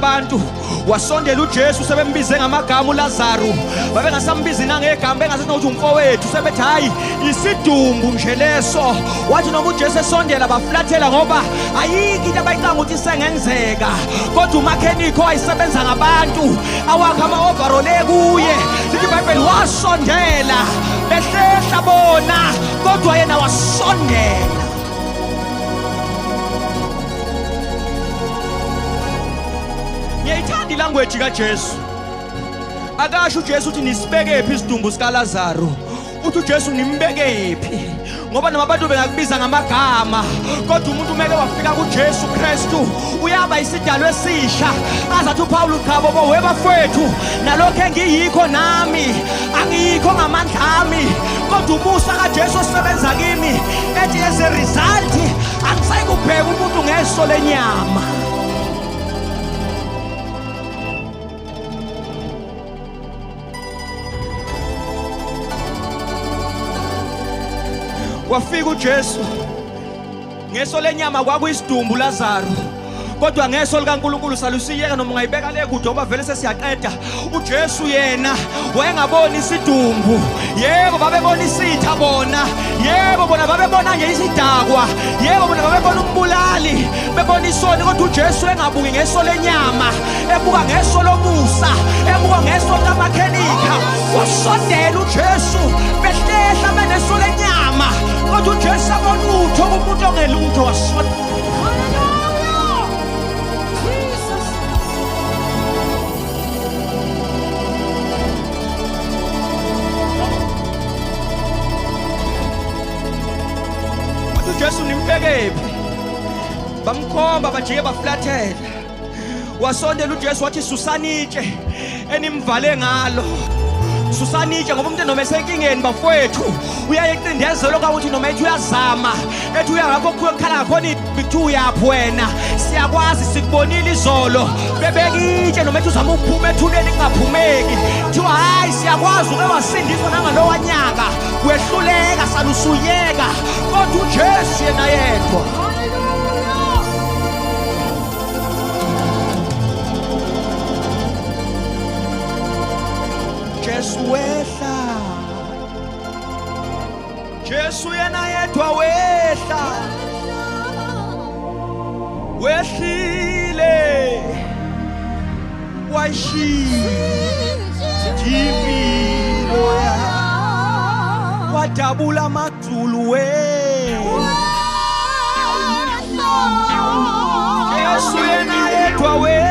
Abantu wasondela uJesu sebembize ngamagama uLazaru, babengasambizi nangegama, bengasathi ukuthi umfowethu, sebethi hayi isidumbu nje leso. Wathi noma uJesu esondela baflathela, ngoba ayikho into abayicanga ukuthi isengenzeka. Kodwa umakhenikho wayesebenza ngabantu awakhe ama-overall ekuye, lithi iBhayibheli wasondela, behlehla bona, kodwa yena wasondela. Ngiyayithanda ilanguage kaJesu. Akasho uJesu uthi nisibekephi isidumbu sikaLazaru, uthi uJesu nimbekephi, ngoba noma abantu bengakubiza ngamagama, kodwa umuntu umele wafika kuJesu Kristu uyaba isidalwa esisha. Azathi uPaul, qhabo bo webafowethu, nalokho engiyikho nami angiyikho ngamandla ami, kodwa umusa kaJesu osebenza kimi, ethi as a result angisayikubheka umuntu ngeso lenyama. Wafika uJesu ngeso lenyama kwakuyisidumbu Lazaru, kodwa ngeso likaNkulunkulu salusiyeka, noma ungayibeka le kude ngoba vele sesiyaqeda. uJesu yena wayengaboni isidumbu, yebo babebona isitha bona, yebo bona babebona nje isidakwa, yebo bona babebona umbulali, bebona isoni, kodwa uJesu engabuki ngeso lenyama, ebuka ngeso lomusa, ebuka ngeso likamakhenikha. Wasondela uJesu, behlehla beneso lenyama, kodwa uJesu abona utho kumuntu ongelutho, wasondela. Hallelujah. Jesus. Wathi uJesu nimbekephi? Bamkhomba, bajike baflathela. Wasondela uJesu wathi susani itshe enimvale ngalo, susani itshe, ngoba umuntu noma esenkingeni bafowethu uyaye ecindezelwe ukuthi noma ethi uyazama, ethi uyangakho kukhala ngakhona, kuthiwa uyaphi wena, siyakwazi, sikubonile izolo. Bebeka itshe, noma ethi uzama ukuphuma ethuneni kungaphumeki, kuthiwa hhayi siyakwazi, uke wasindiswa nangalowa nyaka wehluleka, salusuyeka. Kodwa uJesu yena yedwa. Hallelujah. Jesu wehla, Jesu yena yedwa wehla, wehlile wayishiya impilo yakhe, wadabula amazulu we Jesu yena yedwa wehla.